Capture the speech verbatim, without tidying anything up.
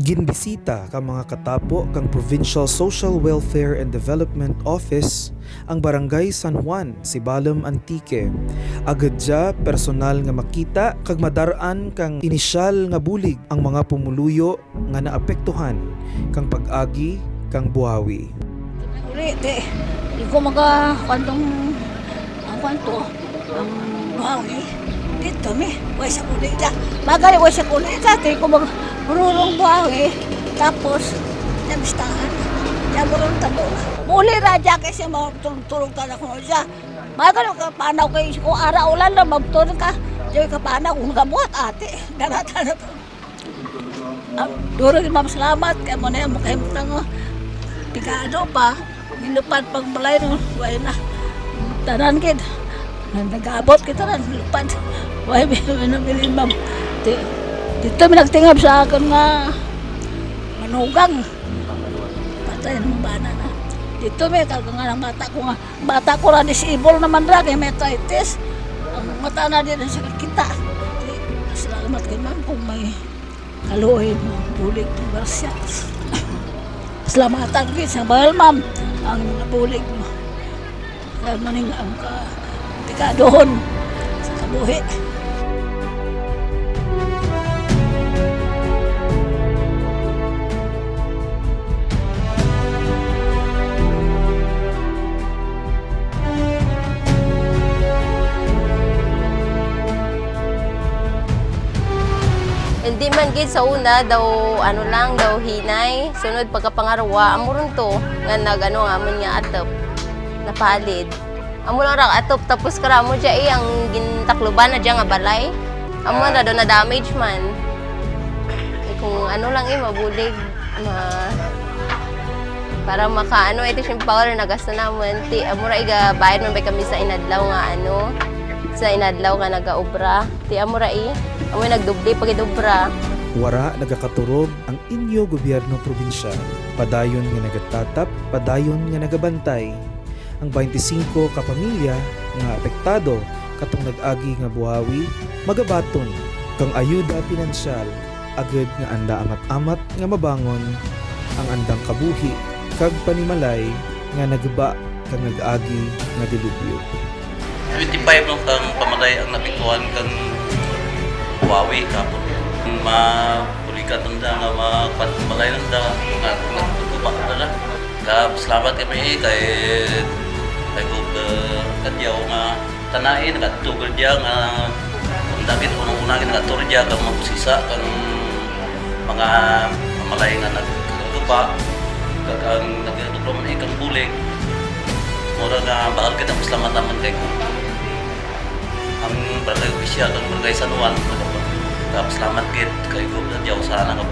Ginbisita kang mga katapo kang Provincial Social Welfare and Development Office ang Barangay San Juan, Sibalom, Antique. Agud dya personal nga makita kag madar-an kang inisyal nga bulig ang mga pumuluyo nga naapektuhan kang pag-agi kang buhawi. Uli, ti, di ko maga-, kuwan tong, ang kuwan to, ang buhawi. Dito mi, way sa uli dya. Magali, way sa uli dya, ti ko mag-, rurong buhawi. Tapos, nabistahan. Dya, burong tabo. Uli ra dya, kasi magtulog-tulog ka na kuno dya. Magali ka panaw kay ko ara ulan na magtulog ka. Dya ka panaw, kung gabuhat, ate. Darata na to. Ah, duro gid, ma'am, salamat kay amo na ang makahimtang, oh. Pigado pa, nilupad pang balay, no, way na. Tanan gid. Nag-abot kita na, nilupad. Way, way nabilin, ma'am. Ti-, dito mi nagtingab sa akun nga manugang. Patay ang bana na. Dito mi, kag nga ang bata ko nga, bata ko ra, disable naman ra, kay may arthritis. Ang mata na di na siya kakita. Ti, salamat kay ma'am kung may kaluoy mo, bulig mo, grasya. Salamatan gid sa bahul, ma'am, ang mga bulig mo. Kay maning ang ka-, pigadohon sa kabuhi. Indi man gid sa una daw, ano lang, daw hinay. Sunod pagkapangarwa, amo run to nga nag-ano nga amun nga atop, napalid. Amo lang ra atop, tapos kara amo dya, eh, ang gintakluban na dya nga balay. Amo ra daw na-damage man. Eh, kung ano lang, eh, mabulig. Ma-, para makaano, ito siyang power na nagasta namun. Ti, amo ra igabayad man bay kami sa inadlaw nga ano, sa inadlaw nga nagaobra. Ti, amo ra, eh, amo nagdoble pa gid obra. Wara nagakaturog ang inyo gobyerno probinsyal. Padayon nga nagatatap, padayon nga nagabantay. Ang baynte singko ka pamilya nga apektado katong nag-agi nga buhawi, magabaton kang ayuda pinansyal, agud nga anda amat-amat nga mabangon ang andang kabuhi kag panimalay nga naguba kang nag-agi nga dilubyo. Twenty-five lang kang pamalay ang naapektuhan kang buhawi kahapon. Mabuligan lang da nga ma-, pamalay lang da nga, nga, nga, nga, nga, Kag salamat kami kay, kay Gov, eh, Cadiao nga tana, eh, nagaadto gid dya nga, ang dagit unang-una gid nagaadto dya kag mag-usisa kang mga pamalay nga nag-, nagkaguba, kag ang nagdugdug man, eh, kang bulig. Mao ra nga bahul gid ang pasalamat namun kay Gov. Ang barangay opisyal kang Barangay San Juan, nagapasalamat gid kay Gov Cadiao sa ana nga